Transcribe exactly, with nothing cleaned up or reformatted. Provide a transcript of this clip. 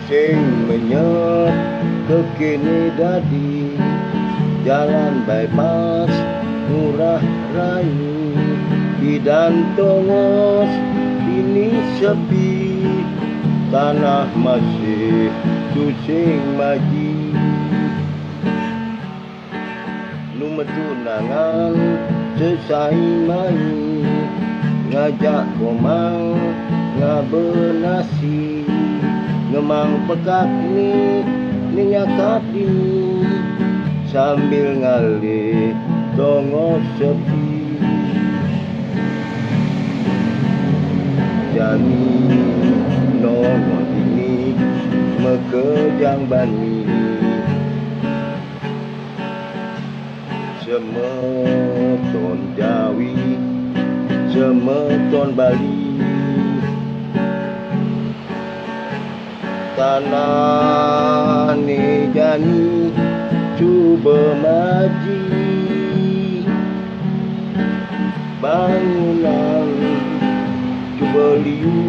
Sing menyet kekini dadi jalan bypass Ngurah Rai. Idan tongos ini sepi, tanah masih tusing maji. Lumetunangan sesai mai, ngajak komang ngaba nasi, ngemang pekak ni, ninyakap dini, sambil ngalih tongos sepi. Jani nongos dini, makejang bani. Semeton Jawi, semeton Bali, tanah ni jani cuba maji, bangunan cuba liu.